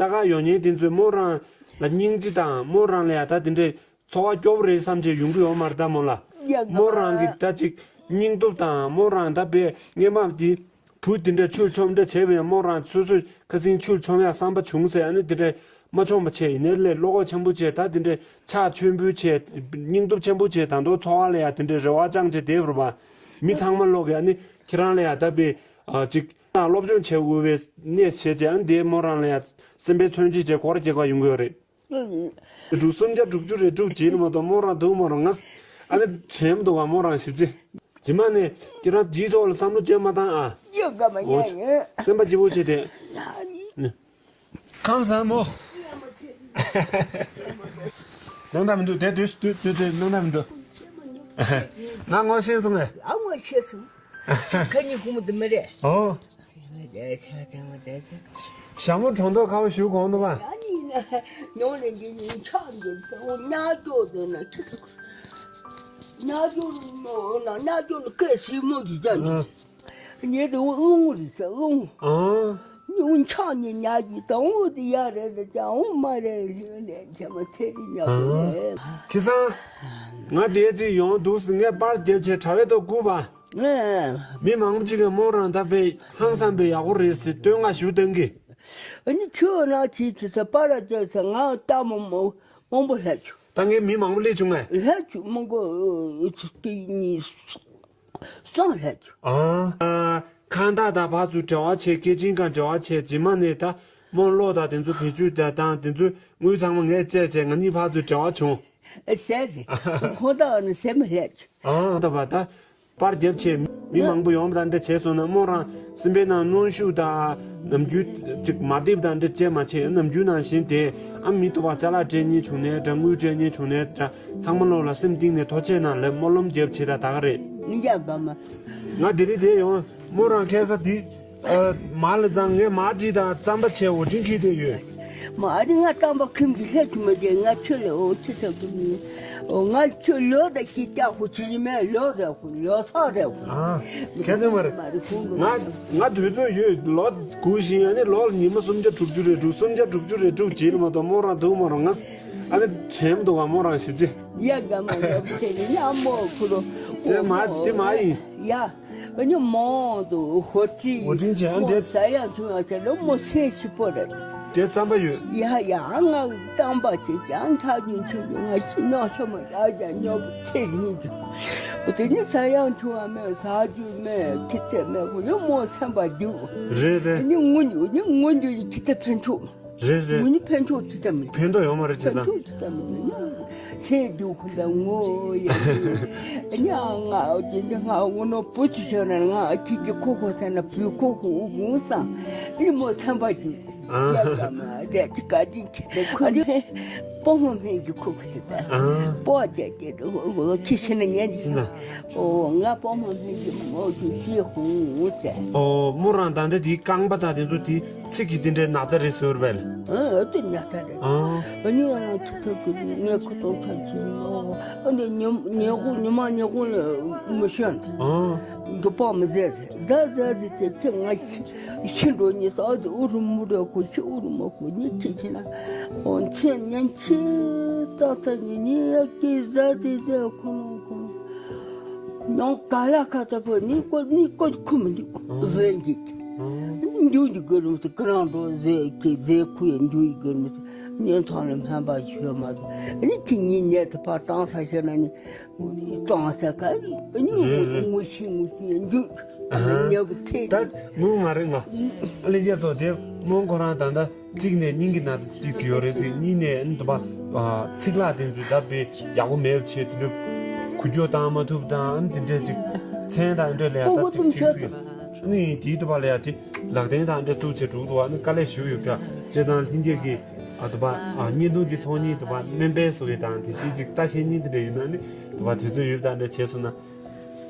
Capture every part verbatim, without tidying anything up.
ལྟ་ག་ཡོང་མཁན་དེ་ཚོས་མོ་རང་ལ་སྙིང་རྗེ་དང་མོ་རང་ལ་ཡ་ད་དེ་འདྲའི་ཚོར་བ་སྐྱོ་པོ་རེད་བསམ་བྱས་ཡོང་གི་ཡོད་མ་རེད་ད་མོ་ལ། ཡ་ང་མོ་རང་གི་ད་ཅིག་སྙིང་སྟོབས་དང་མོ་རང་ད་དཔེ་སྔས་མ་དེ་བུ་དེ་འདྲ་ཆོས་ཆོམ་འདྲ་བྱས་པ་ཡང་མོ་རང་སོ་སོས་ཁ་སང་ཆོས་ཆོམ་ཡག་བསམ་པ་བྱུང་ཟེར། ཨ་ནི་དེ་འདྲ་མ་ཆོམ་པ་བྱས་ཡིན་ནའི་ལས་བློ་ཁོག་ཆེན་པོ་བྱས། ད་དེ་འདྲ་ཕྱག་མཆོད་འབུལ་བྱས། སྙིང་སྟོབས་ཆེན་པོ་བྱས། ད་དུང་ཚོར་བ་ལ་ཡང་དེ་འདྲ་རེ་བ་བཅངས་བྱས་བསྡད་པ་རེད་པ། མི་ཚང་མ་ལོག་གི་ཨ་ནི་ཁྱེད་རང་ལ་ཡང་ད་དཔེ་ཨ་ཅིག་དང་སློབ་སྦྱོང་བྱེད་འོས་པའི་གནས་བྱས་བྱས། ཨ་ནི་དེ་མོ་རང་ལ་ཡང་སེམས་པའི་མཚོན་བྱེད་བྱས་སྒོར་རྒྱག་པ་ཡོང་གི་ཡོད་རེད། དྲུག་སུམ་བརྒྱ་དྲུག་ཅུ་རེ་དྲུག་བྱས་ནས་མ་གཏོགས་མོ་རང་འདུག་མ་རུང་ང་། ཨ་ནི་དྲན་མི་འདུག་བ་མོ་རང་ཞིབ་ཅིག་རྗེས་མ་ནས་ཁྱེད་རང་དེའི་ཐོག་ལ་བསམ་བློ་ཅན་མ་བཏང་ཨ། ཡོད་ག་མ་འོ་ཡ་ཡོད། སེམས་པ་སྐྱིད་པོ་བྱས་ཏེ། ཁམས་བཟང་མོ། ནང་ད་མི་འདུག་དེ་སྡོད་སྡོད་སྡོད་སྡོད་ནང་ད་མི་འདུག་ང་ངོ་ཤེས་སོང་ངས། ཨ་ངོ་ཤེས་སོང་། ཁ་ཉིན་ཁུ་མོ་དུ་མི་རེད། ཨོ། ཞྭ་མོ་གྲོང་ཐོག་ཁ་བ་ཞུ་གོང་དུ་བ། ཉོ་ལེན་གྱི་ཉིན་ཆག་འདི་ཉག་སྐྱོ་དོན་ན་ཁྱི་ཚོ་ཉག་སྐྱོ་ནོ་ན་ཉག་སྐྱོ་ནོ་སྐད་སྲིད་མོ་གི་ཅན། ཉེ་དུ་རླུང་རི་ས་རླུང་། ཨང་། ཉུང་ཆག་ཉི་ཉག་གི་དང་འོ་དེ་ཡ་རེད་ད་ཅང་འོ་མ་རེད་ལྷན་ནས་ཇ་མ་ཚེ་རི་ཉག་གི་རེད། ཁྱི་སང་། ང་དེ་ཅི་ཡོང་འདུག་ཟེར་ངས་པར་རྒྱབ་བྱས་དྲ་བའི་ཐོག་བསྐུར་བ། མི་མང་པོ་ཅིག་གིས་མོ་རང་ད་དཔེ་ཧང་སང་པའི་ཡག་པོ་རེད་ཟེར་བསྟོད་བསྔགས་ཞུ་གཏང་གི། ཨ་ནི་ཁྱོད་ན་ཅིག་ཅིག་ས་པར་རྒྱབ་ས་ང་ལྟ་མོ་མོ་མང་པོ་ལྷད་བྱུང་། ད་ངས་མི་མང་པོ་སླེབས་བྱུང་ངས། ལྷད་བྱུང་མང་པོ་དེ་གཉིས་སང་ལྷད་བྱུང་། ཨ། ཁང་བདག་དང་ཕར་ཚུར་འབྲེལ་བ་བྱས། སྐད་འཕྲིན་ཁང་འབྲེལ་བ་བྱས། རྗེས་མ་ནས་ད་མོ་གློག་དང་དེ་ཚོ་བེད་སྤྱོད་དང་དེ་ཚོའི་དངུལ་ཚང་མ་ངས་བཅད་བྱས་ང་གཉིས་ཕར་ཚུར་འབྲེལ་བ་བྱུང་། ཟེར་རེད། ཁོ་ཐག་ནི་ཟེར་མི་ལྷད་བྱུང་། ཨ་ད་བ་ད། པར་རྒྱབ་བྱས་མི་མང་པོ་ཡོང་བ་དང་འདྲ་བྱས་སོང་ན་མོ་རང་སེམས་པའི་ནང་གནོན་ཤུགས་དང་ནམ་རྒྱུན་ཅིག་མ་བདེ་བ་དང་འདྲ་བྱས་མ་བྱས། ནམ་རྒྱུན་ནང་བཞིན་དེ་ཨ་མི་ཐུབ་པ་ཅ་ལག་སྤྲད་མཁན་བྱུང་ནས་འདྲ་དངུལ་སྤྲད་མཁན་བྱུང་ནས་འདྲ་ཚང་མ་ལོག་ལ་སེམས་གཏིང་ནས་ཐུགས་རྗེ་གནང་ལབ་སྨོན་ལམ་རྒྱབ་བྱས་ད་ད་ག་རེད། ཡ་ག་མ། ང་དེ་རིང་དེ་ཡོང་མོ་རང་ཁ་སང་དེ། ཨ། མ་ལ་ཚང་ངས་མ་ཅི་དང་རྩམ་པ་བྱས་འོ་དྲིན་ཁྱེར་དེ་ཡོད། མ་རི་ང་རྩམ་པ་ཁྱིམ་གྱི་ལྷས་ཀྱི་མ་བྱས་ང་ཁྱོད་ལ་འོ་ཁྱི་ཚ་གི་མི། འོ་ང་ཁྱོད་ལོ་དང་ཁྱི་སྐྱག་ཁུ་ཆི་ཆི་མེད་ལོ་རེ་ཁུ་ལོ་ཚག་རེ་ཁུ། ཨ། ཁྱད་ཚོད་མ་རེད། མ་རི་ཁུ་ང་ང་དུས་ཚོད་ཡོད་ལོ་དགུ་བཞི་ཡ་ནི་ལོ་ལ་ཉི་མ་སུམ་བརྒྱ་དྲུག་ཅུ་རེ་དྲུག་སུམ་བརྒྱ་དྲུག་ཅུ་རེ་དྲུག་བྱས་ལ་མ་གཏོགས་མོ་རང་འདུག་མ་རུང་ང་ཨ་ནི་དྲན་མི་འདུག་བ་མོ་རང་ཞིག་ཅི། ཡ་ག་མ་ཡ་བུ་ཆེ་རི་ཉ་མོ་ཁུ་རོ། དེ་མ་དེ་མ་ཡིན། ཡ། ཨ་ནི་མོ་དུ་ཧོ་ཏི། ཧོ་ཏི་བྱས་ཨ་འདི། ས་ཡང་ཐུང་ཡང་བྱས་ལ་མོ་སེ་ཤི་པོ་རེད། དེ་རྩམ་པ་ཡོད། ཡ་ཡ་ང་རྩམ་པ་ཅིག་ཀྱང་ཐག་ཉུང་ཆུང་ཆུང་ང་ཤི་ནོ་ཤོ་མ་ཡ་ཡ་ཉོ་ཚེ་རིང་ཆུང་། དེ་ནི་ས་ཡང་ཐུང་བ་མེད་ས་རྒྱུ་མེད་ཁི་ཏེ་མེད་ཁོ་ཡོ་མོ་སེམས་པ་རྒྱུ། རེད་རེད། ཨ་ནི་ངུ་རྒྱུ་ནི་ངུ་རྒྱུ་ཡི་ཁི་ཏེ་ཕན་ཐོགས། རེད་རེད། ངུ་ནི་ཕན་ཐོགས་ཅི་ཙམ་མི་འདུག་ཕན་ཐོགས་ཡོད་མ་རེད་ཅེ་ཕན་ན། ཐོགས་ཅི་ཙམ་མི་འདུག་ཡ། ཚེ་འདུག་ཁུ་ད་ངོ་ཡ། ཉ་ང་ཨོ་ཅེ་འདི་ང་ངོ་ནོ་བུ་ཅི་ཤོད་ན་ང་ཁྱི་ཁྱི་ཁོ་ཁོ་ཟེར་ན་བུ་ཁོ་ཁོ་འུ་གུང་སང་ཨ་ནི་མོ་སེམས་པ་ཅི་ཡ་ཙམ་རེད་ཅི་ག་ཅི་ཁྱི་ཁོ་ནི་སྤོ་མོ་སྨན་གྱི་ཁུ་ཁུ་ཅི་ད་སྤོ་ཅེ་ཅེ་ད་ཁྱི་ཤི་ན་ཉན་ཅི་ཤི་ན། ཨོ་ང་སྤོ་མོ་སྨན་གྱི་མོ་ཅི་ཤི་ཧུང་ངུ་ཙེ། ཨོ་མོ་རང་ད་འདི་དེའི་རྐང་པ་དང་དེ་ཚོ་དེ། ཚིག་གི་དེ་འདྲའི་ན་ཚ་རེད་ཟེར་བས། ཨ་ཨ་དེ་ན་ཚ་རེད། ཨ་ཨ་ནི་ང་ཁྱི་ཚབ་ཀྱི་ངས་ཁོ་ཏོང་ཚ་ཅི་ཨ་ནི་ཉི་ཉི་ཧོ་ཉི་མ་ཉི་ཧོ་ལ་མི་ཤོན། ཨ་འདུག་པ་མི་ཟེར་ཟེར་ཟ་ཟ་ཟི་ཅེ་ཁྱི་ང་ཤི་ཤི་འགྲོ་ཉི་ས་ཨ་དེ་ཨུ་རུ་མུ་ར་ཁོ་ཤི་ཨུ་རུ་མ་ཁོ་ཉི་ཁྱི་ཁྱི་ན་ཨོ་མཚན་ཉན་ཁྱི་ཏག་ཏག་ཉི་ཉི་ཡ་ཀི་ཟ་དེ་ཟ་ཁོ་ནོ་ཁོ་ནོ། ནང་ག་ལ་ཁ་ཐ་ཕོ་ནི་ཀོ་ནི་ཀོ་ཁུ་མི་འདུག་ཟེར་གྱི། འདུག་འདུག་གི་རུ་སི་ཀི་རང་འགྲོ་ཟེར་གྱི་ཟེར་ཁུ་ཡ་འདུག་གི་རུ་སི་ཉན་ཐང་ལ་སྨན་པ་ཞུ་མ་འདུག་ནི་ཁྱི་ཉིན་ཉལ་དུ་ཕར་བཏང་ས་ཤོད་ན་ནི་བཏང་ས་ག་རི་ནི་རེད་རེད། ངུ་ཤི་ངུ་ཤི་འདུག་ཉལ་བུ་ཚེ་ད་ངུ་མ་རེད་ང་ལི་རྒྱ་ཚོ་དེ་མོ་ཁོ་རང་ད་ལྟ། གཅིག་ནས་སྙིང་གི་ན་ཚ་གཅིག་ཡོད་རེད་ཟེར། གཉིས་ནས་ཨ་ནི་དུ་བ་ཚིག་ལྷག་དེ་ཚོ་ད་དཔེ་ཡག་པོ་མེད་པ་བྱས་དུས་འགུལ་སྐྱོད་བཏང་མ་ཐུབ་དང་ཨ་ནི་དེ་འདྲས་ཅིག་མཚན་དང་འདྲ་ལས་ད་ཅིག་ཆེ་ཟེར། ཨ་ནི་དེའི་དུ་བ་ལ་ཡ་དེ་ལག་རྟེན་དང་འདྲ་བཙུགས་བྱས་འགྲོ་འདུག་ཨ་ནི་དཀའ་ལས་ཞུ་ཡོད་ཀྱང་བྱས་ཙང་ལྷན་རྒྱས་ཀྱི་ཨ་དུ་བ་ཨ་བརྙན་ཐུང་འདི་མཐོང་མཁན་དུ་བ་སྨན་པའི་བཟོ་བའི་དང་དེ་བཞིན་ཅིག་ལྟ་ཤེས་མཁན་དེ་འདྲ་ཡིན་ན་ཨ་ནི་དུ་བ་དུས་ཚོད་ཡོད་དང་འདྲ་བྱས་སོང་ན།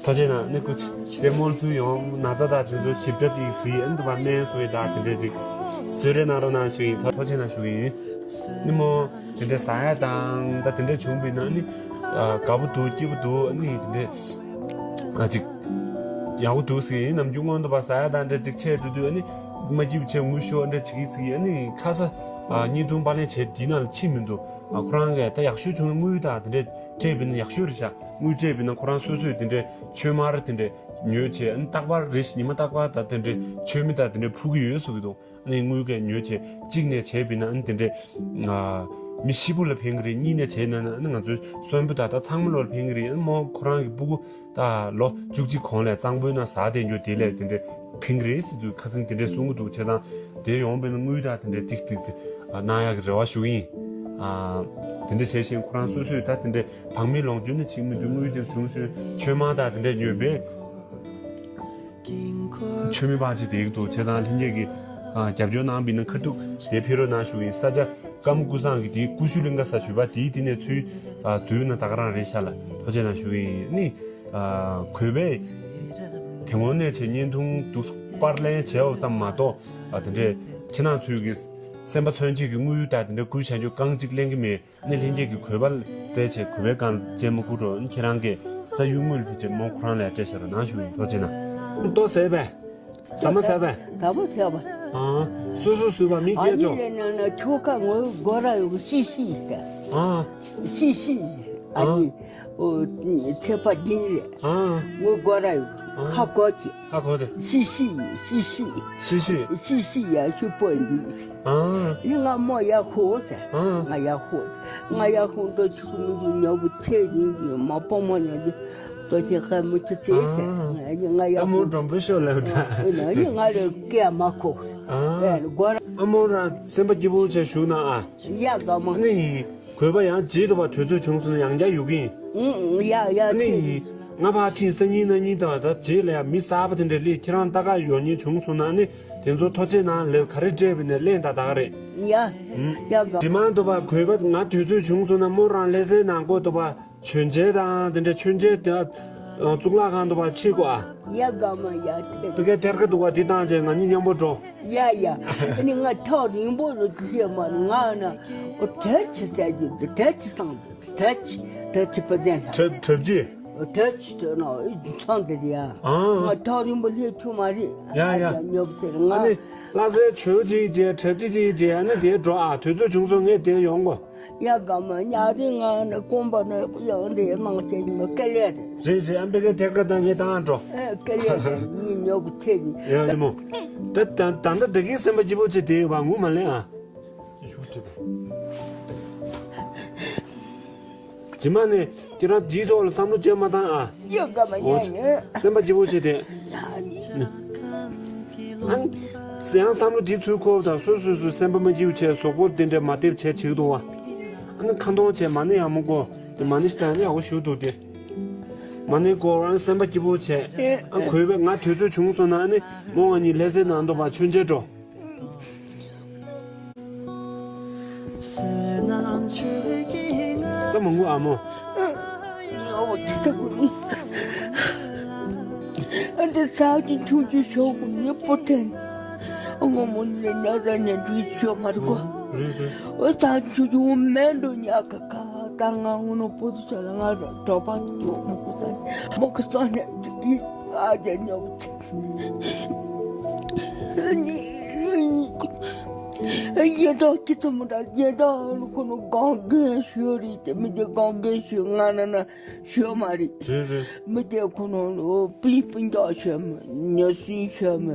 ཐུགས་རྗེ་གནང་། ནི་སྐུ་མཁྱེན། དེ་སྨོན་ཚུལ་ཡང་ན་ཚ་དང་དེ་ཚོ་ཞིབ་ཕྲ་ཅིག་གཟིགས་ཨ་ནི་དུ་བ་སྨན་གསོ་ཡི་དང་དེ་འདྲས་ཅིག་གསོལ་རས་གནང་རོགས་གནང་ཞུ་ཡིན། ཐུགས་རྗེ་གནང་ཞུ་གི་ཡིན། ནི་མོ་དེ་འདྲས་ཟ་ཡ་དང་ད་དེ་འདྲས་བྱུང་བས་ན་ནི་དགའ་པོ་འདུག་སྐྱིད་པོ་འདུག་ནི་དེ་འདྲས་ཅིག་ཡག་པོ་འདུག་ཟེར་གི་ཡིན། ནམ་རྒྱུན་སྔོན་དུ་བ་ཟ་ཡ་དང་འདྲས་ཅིག་ཆད་འགྲོ་དུས་ཨ་ནི་མ་སྐྱིད་པོ་བྱས་ངུ་ཤོར་འདྲས་བྱེད་ཀྱི་ཟེར་གི་ཨ་ནི་ཁ་ས། ཨ་བརྙན་ཐུང་པར་ལེན་བྱས་དེའི་ནང་ལ་ཕྱིན་མི་འདུག་ཨ་ཁོ་རང་གིས་ད་ཡག་ཤོས་བྱུང་ན་དངུལ་དང་དེ་འདྲས་སྤྲད་པ་ཡིན་ན་ཡག་ཤོས་རེད་ཤག་དངུལ་སྤྲད་པ་ཡིན་ན་ཁོ་རང་སོ་སོས་དེ་འདྲས་མཆོད་མར་དེ་འདྲས་ཉོས་བྱས། ཨ་ནི་རྟག་པར་རེ་ཞིག་ཉི་མ་རྟག་པར་ད་དེ་འདྲས་མཆོད་མེ་དང་དེ་འདྲས་ཕུལ་གྱི་ཡོད་ཟེར་གྱི་འདུག་ཨ་ནི་དངུལ་གས་ཉོས་བྱས་གཅིག་ནས་བྱས་པ་ཡིན་ན་ཨ་ནི་དེ་འདྲས་ཨ་མི་ཧྲིལ་པོ་ལ་ཕན་གྱི་རེད། གཉིས་ནས་བྱས་ན་ཨ་ནི་ང་ཚོའི་གསོན་པོ་དང་ད་ཚང་མ་ལོ་ལ་ཕན་གྱི་རེད། ཨ་ནི་མོ་ཁོ་རང་གི་སྤུ་གུ་ད་ལོ་བཅུ་གཅིག་གོང་ལ་གཙང་པོའི་ནང་ཟ་བསྡད་རྒྱུ་དེ་ལས་དེ་འདྲས་ཕན་གྱི་རེད་ཟེར་དུས་ཁ་སང་དེ་འདྲས་གསུང་གི་འདུག་བྱས་ཙང་དེ་ཡོང་བས་ན་དངུལ་དང་དེ་འདྲས་ཏིག་ཏིག་ཙི་གནང་ཡག་གི་རེ་བ་ཞུ་གི་ཡིན། ཨ་དེ་འདྲས་བྱས་ཤིང་ཁོ་རང་སོ་སོས་ད་དེ་འདྲས་བག་མེད་ལོངས་སྤྱོད་ནི་བྱེད་མི་འདུག་དངུལ་དེ་བྱུང་སོང་མཆོད་མར་དང་དེ་འདྲས་ཉོས་པས། མཆོད་མེ་ཕར་ཅིག་དེ་གི་འདུག་བྱས་ཙང་ལྷན་རྒྱས་ཀྱིས་ཨ་རྒྱབ་སྐྱོར་གནང་བ་ཡིན་ན་ཁ་ཐུག་དེ་ཕེབས་རོགས་གནང་ཞུ་གི་ཡིན། ས་ཆ་ཀརྨ་ཀུན་བཟང་གི་དེའི་ཀུ་ཤུ་གླིང་ག་ས་ཞུ་བ་དེའི་དེ་ནས་ཚུར་ཨ་འཛུལ་ན་ད་ག་རང་རེད་ཤག་ལ་ཐུགས་རྗེ་གནང་ཞུ་གི་ཡིན། ནི་ཨ་གུས་པས་དེ་སྔོན་ནས་བྱས་བརྙན་ཐུང་འདུག་པར་ལེན་བྱས་པ་ཙམ་མ་གཏོགས་ཨ་དེ་འདྲས་ཁྱེད་རང་ཚོས་ཀྱི་སེམས་པ་མཚོན་བྱེད་ཀྱི་དངུལ་དང་དེ་འདྲས་བསྐུར་བྱ་རྒྱུ་རྐང་གཅིག་ལེན་གྱི་མེད། ནི་ལྷན་རྒྱས་ཀྱི་གུས་པ་བཙལ་བྱས་གུས་པའི་སྒང་ལ་སྤྱན་མ་བསྐུར་རོགས། ཁྱེད་རང་གིས་ས་ཡུལ་དངུལ་ཕལ་ཆེར་མོ་ཁོ་རང་ལ་སྤྲད་བཞག་རོགས་གནང་ཞུ་ཡིན། ཐུགས་རྗེ་གནང་། ལྟོ་ཟས་པས། ཟ་མ་ཟ་པས། ཟ་མ་ཟ་པ། ཨ། སོ་སོ་བཟོས་པ་མི་ཨ་སྐྱེས་ནི་ཆོག་ལས་ན་ན་ཁྱོ་ག་ངོ་སྒོ་ར་ཡོད་གི་ཤི་ཤི་ཡིན་ཟེར། ཨ། ཤི་ཤི་ཡིན་ཟེར། ཨ་ཨ། ནི་ཨོ་ཚེ་པ་འདི་རེད། ཨ། ངོ་སྒོ་ར་ཡོད་གི་ཨ་ཁ་སྒོ་གི་ཧ་གོ་དེ། ཤི་ཤི་ཡིན་ཤི་ཤི་ཡིན། ཤི་ཤི། ཤི་ཤི་ཡ་ཤི་པོ་འདི་ཟེར། ཨ། ནི་ང་མོ་ཡ་ཧོ་ཟེར། ཨ། ང་ཡ་ཧོ་ཟེར། ང་ཡ་ཧོ་འགྲོ་ཆུ་མི་འདུག་ཉོ་བུ་ཚེ་རིང་གི་མ་པོ་མོ་ཉོ་འདི་ཏོ་ཁྱེད་ཁ་མུ་ཆུ་ཚེ་ཟེར། ཨ། ང་ཡ་ཨ་མོ་ཧོ་འགྲོམ་པོ་ཤོ་ལེ་འདྲ། ཨ་ནི་ང་རེ་སྐད་མ་གོ་ཨ། ཟེར། སྒོ་ར། ཨ་མོ་རང་སེམས་པ་སྐྱིད་པོ་བྱས་བཞུགས་ན་ཨ། ཡ་ག་མ། ནི་གུས་པ་ཡང་བརྗེད་དུ་བ་དུས་ཚོད་བྱུང་སོང་ན་ཡང་བསྐྱར་ཡོང་གི་ཡིན། ཨུང་ཡ་ཡ་ནི་ཚེ་རིང་། ང་ཕར་ཕྱིན་སང་ཉིན་གནངས་ཉིན་དང་ད་རྗེས་ལ་ཡང་མི་གསར་པ་དེ་འདྲས་སླེབས་ཁྱེད་རང་ལྟ་ག་ཡོང་མཁན་བྱུང་སོང་ན་ནི་དེ་ཚོ་ཐོ་ཆས་ནང་ལས་ག་རེ་སྤྲད་པ་ནས་ལེན་ད་ད་ག་རེད། ཡ། ཡ་ག་དྲི་མ་འདུག་པ་གུས་པ་ང་དུས་ཚོད་བྱུང་སོང་ན་མོ་རང་ལྷ་སའི་ནང་གོ་འདུག་པ་མཆོད་མཇལ་དང་དེ་འདྲས་མཆོད་མཇལ་དེ་གཙུག་ལག་ཁང་འདུག་པ་ཕྱིན་དགོས་ཨ། ཡ་ག་མ་ཡ་ཐེ། པི་ཀའི་ཐེར་ཀ་འདུག་པ་འདི་བཏང་བྱས་ང་གཉིས་མཉམ་པོ་འགྲོ། ཡ་ཡ། ཨ་ནི་ང་ཐག་རིང་པོ་ལ་དུས་ཤེས་མ་རེད། ང་ན་ཨོ་དྲ་ཆི་ཟེར་རྒྱུ་དྲ་ཆི་སང་དྲ་ཆི་དྲ་ཆི་པ་ཟེར་ན། གྲབས་གྲབས་ཅི། དྲ་ཆི་དོ་ན་ཨི་ཚང་དེ་རེད་ཡ། ཨང་། ང་ཐག་རིང་པོ་སླེབས་ཐུབ་མ་རེད། ཡ་ཡ། ཨ་ཡ་ཉོབ་ཟེར་ང་། ཨ་ནི་ལྷ་སའི་ཆོས་ཅིག་བྱས་གྲབས་ཅི་ཅིག་བྱས་ཨ་ནི་དེ་འགྲོ་ཨ་དུས་ཚོད་བྱུང་སོང་ངས་དེ་ཡོང་གོ། ཡ་ག་མ་ཉ་རེ་ང་ནི་ཀོང་པ་ནི་ཡང་རེ་མང་ཆེ་མི་སྐད་ལས་རེད། རེད་རེད། ཨ་འབེ་གའི་ཐེར་ཀ་དང་ངས་བཏང་འགྲོ། ཨེ་སྐད་ལས་རེད་ཉི་ཉོ་གི་ཚེ་ནི། ཡ་ཡ་མོ། ད་ད་ད་ད་ད་གིན་སེམས་པ་སྐྱིད་པོ་བྱེད་དེ་བ་ངུ་མ་ལེན་ཨ། ཞུ་ཅི་ད། རྗེས་མ་ནས་ཁྱེད་རང་དེའི་ཐོག་ལ་བསམ་བློ་ཅན་མ་བཏང་ཨ། ཡ་ག་མ་ཡ་ཡ། སེམས་པ་སྐྱིད་པོ་བྱེད་དེ། ཡང་བསམ་བློ་དེ་ཚུར་འཁོར་དང་སོ་སོ་སོ་སེམས་པ་མ་སྐྱིད་བྱས་གཟུགས་པོ་དེ་འདྲ་མ་བདེ་བྱས་བྱེད་འདུག་བ། ཨ་ནི་ཁ་འདོན་བྱས་མ་ཎི་ཡག་མོ་བསྐོར་དེ་མ་ཎི་ཞིག་དང་ནི་ཡག་པོ་ཞུ་འདུག་དེ། མ་ཎི་བསྐོར་ཨ་ནི་སེམས་པ་སྐྱིད་པོ་བྱས། ཨ་གུས་པས་ང་དུས་ཚོད་བྱུང་སོང་ན་ཨ་ནི་མོ་ང་གཉིས་ལྷ་སའི་ནང་དུ་བ་མཆོད་མཇལ་འགྲོ། ད་མང་པོ་ཨ་མོ། ཨ་འདི་ས་ཀྱི་ཆུང་ཆུང་ཤོག་གུ་ནི་པོ་ཏན། ཨ་ངོ་མོ་ནི་ཉ་ཟ་ཉན་དུ་ཤོག་མ་རེད་གོ། རེད་རེད། ཨོ་ས་ཆུང་ཆུང་མེན་འགྲོ་ཉ་ཁ་ཁ་ད་ང་ངོ་ནོ་པོ་ཏུ་ཆ་ལ་ང་གྲོགས་པ་ཏུ་མོ་ཁུ་ས་མོ་ཁུ་ས་ནས་ཨ་ཅག་ཉོ་བ་ཚེ། ཡེ་ད་ཀི་ཏུ་མོ་ད་ཡེ་ད་ལུ་ཁོ་ནོ་གང་གེ་ཤོ་རི་ཏེ་མི་དེ་གང་གེ་ཤོ་ང་ན་ན་ཤོ་མ་རི། རེད་རེད། མི་དེ་ཁོ་ནོ་པིན་པིན་ཇག་ཤོ་མ་ཉོ་སུན་ཤོ་མ་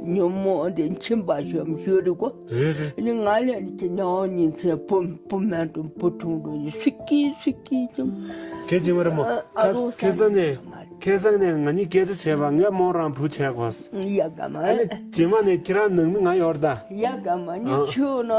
ཉོ་མོ་དེ་ཁྱིམ་པ་ཤོ་མ་ཤོ་རི་གོ། རེད་རེད། ནི་ང་ལས་ནི་ཁྱེད་ཉང་ཉིན་ཚེ་པུ་པུ་མན་དུ་པུ་ཐུང་དུ་ཡི་སུ་ཀི་སུ་ཀི་ཅུང་། ཁྱེད་ཅི་མ་རེད་མོ། ཨ་རོ་ཁ་ཁེ་ས་ནས། ཁེ་སང་ནས་ང་གཉིས་སྐད་ཆ་བྱས་པ་ངས་མོ་རང་བུ་བྱས་གོ། ཡ་ག་མ། ཨ་ནི་རྗེས་མ་ནས་ཁྱེད་རང་ནང་མི་ང་ཡོད་ད། ཡ་ག་མ་ནི་ཨ། ཆུ་ན་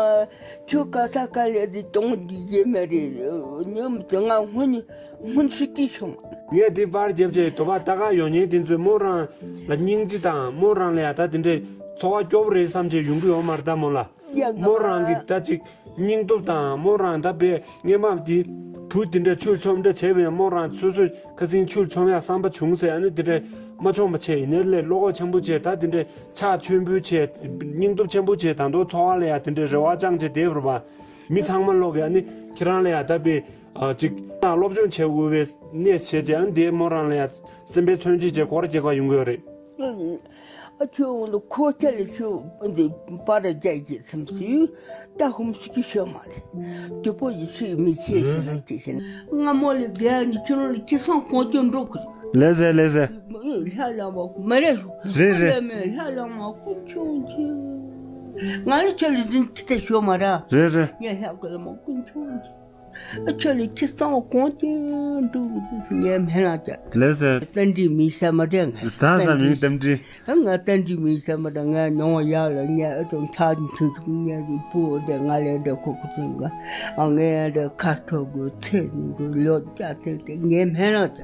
ཆུ་ག་ས་ག་ལས་དེ་གཏོང་རྒྱུ་ཡེ་མེད་རེད། ཉམས་དེ་ང་སྔོན་སྔོན་སུ་སྐྱིད་བྱུང་། ངས་དེ་པར་རྒྱབ་བྱས་དོ་པ་ལྟ་ག་ཡོང་མཁན་དེ་ཚོས་མོ་རང་ལ་སྙིང་རྗེ་དང་མོ་རང་ལ་ཡ་ད་དེ་འདྲའི་འཚོ་བ་སྐྱོ་པོ་རེད་བསམ་བྱས་ཡོང་གི་ཡོད་མ་རེད་ད་མོ་ལ། ཡ་མོ་རང་གི་ད་ཅིག་སྙིང་སྟོབས་དང་མོ་རང་ད་པའི་སྔས་མ་འདི་བུ་དེ་འདྲ་ཆུར་མཆོང་འདྲ་བྱས་པའི་མོ་རང་སོ་སོས་ཁ་སང་ཆུར་མཆོང་ཡག་བསམ་པ་བྱུང་ཟེར་ཨ་ནི་དེ་འདྲ་མ་མཆོང་བ་བྱས་ཡིན་ནའི་ལས་བློ་ཁོག་ཆེན་པོ་བྱས་ད་དེ་འདྲ་ཕྱག་མཆོད་འབུལ་བྱས་སྙིང་སྟོབས་ཆེན་པོ་བྱས་ད་དུང་འཚོ་བ་ལ་ཡ་དེ་འདྲ་རེ་བ་བཅངས་བྱས་བསྡད་པ་རེད་པ། མི་ཚང་མ་ལོག་གི་ཨ་ནི་ཁྱེད་རང་ལ་ཡ་ད་པའི་ཅིག་ད་སློབ་སྦྱོང་བྱེད་དགོས་པའི་གནས་བྱས་བྱས་ཨ་ནི་དེ་མོ་རང་ལ་ཡ་སེམས་པའི་མཚོན་བྱེད་བྱས་སྐོར་རྒྱག་པ་ཡོང་གི་ཡོད་རེད། ཨ་ཁྱོད་འོང་དུ་ཁོ་ཁྱེད་ལ་ཁྱོད་འདི་པར་རྒྱག་གི་ཚིམ་སུ་ད་ཧུམ་སུ་ཀྱི་ཤོད་མ་རེད། དུ་པོ་ཡི་ཚུལ་མི་ཤེས་ཟེར་ལ་ཅི་ཤེས་ན་སྔ་མོ་ལས་རྒྱལ་ནི་ཁྱོད་ལ་ཁྱི་སང་གོང་ཅོ་འགྲོ་གི་ལེ་ཟེ་ལེ་ཟེ། ལྷ་ལ་མ་མ་རེད་ཤོ་རེད་རེད། ལྷ་ལ་མ་ཀུན་ཆུང་ཆེ། ང་ལ་ཁྱོད་ལ་ཟིན་ཅི་ཏེ་ཤོད་མ་ར། རེད་རེད། ངས་ལྷ་ཀུན་ལ་མ་ཀུན་ཆུང་ཆེ། ཁྱོད་ལ་ཁྱི་སང་གོང་ཅི་འགྲོ་གི་ཟེར་ངས་མེད་ན་ཅག་ལེ་ཟེ། རྟ་མགྲིན་མིན་ས་མ་རེད་ང་། ཟ་ཟ་མིན་རྟ་མགྲིན། ང་རྟ་མགྲིན་མིན་ས་མ་རེད། ང་མྱོང་བ་ཡག་ལ་ངས་ཨ་ཙང་ཆག་ཅིང་ཆུང་ཆུང་ངས་ཀྱི་བུ་དེ་ང་ལས་འདྲ་ཁོ་ཁོ་ཚོ་ང་ཨ་ངས་འདྲ་ཁ་ཁྲོ་དགོས་ཚེ་ནི་དགོས་ལོ་བརྒྱ་ཐེག་དེ་ངས་མེད་ན་ཅག་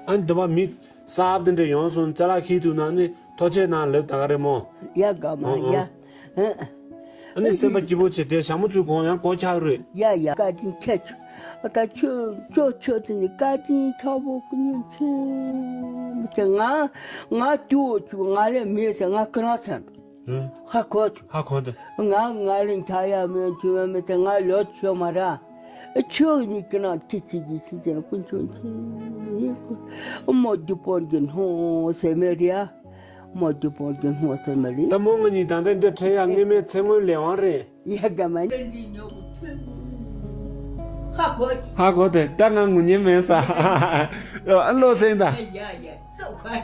ཨ་འདི་བ་མི་གསར་པ་དེ་འདྲ་ཡོང་སོང་ཅ་ལག་ཁྱེར་ཐུབ་ན་ནི་ཐོ་ཆས་ནང་ལབ་ད་ག་རེད་མོ། ཡ་དགའ་མ་ཡ། ཨ་ནི་སེམས་པ་སྐྱིད་པོ་བྱེད་དེ་ཞྭ་མོ་ཚོའི་གོང་ཡང་སྒོ་ཁྱག་རེད། ཡ་ཡ་བཀའ་དྲིན་ཆེ་ཆུ། ད་ཆོས་ཆོས་ཆོས་དེ་ནི་བཀའ་དྲིན་ཆེ་བོ་ཀུན་ཆེ། མི་ཆེ་ང་ང་དུ་ཆུ་ང་ལས་མེད་ཟེར་ང་ཀི་རང་ཚར་འགྲོ། ཧ་གོ་ཆུ། ཧ་གོ་འདི། ང་ང་ལས་འཆའ་ཡ་མེད་ཆུ་ཡ་མེད་ཟེར་ང་ལོ་ཆོས་མ་ར། ཆོས་ནི་ཀི་རང་ཁྱི་ཆི་གི་ཆི་ཆེ་ན་ཀུན་ཆོས་ཆེ། མོ་རྒྱུ་པོ་འདི་སྣང་ཟེར་མེད་རེད་ཡ། མོ་རྒྱུ་པོ་རྒྱུ་སྣང་ཟེར་མ་རེད། ད་མོ་ང་གཉིས་ད་ལྟ་འདྲ་འཕྲད་ཡ་ངེས་མེད་ཚེ་སྔོན་ལས་དབང་རེད། ཡ་དགའ་མ། ཧ་གོ་ཧ་གོ་དེ་ད་ང་ངུ་ཉེན་མེད་ས། ཨ་བློ་སེང་ད། ཡ་ཡ་སོ་བ།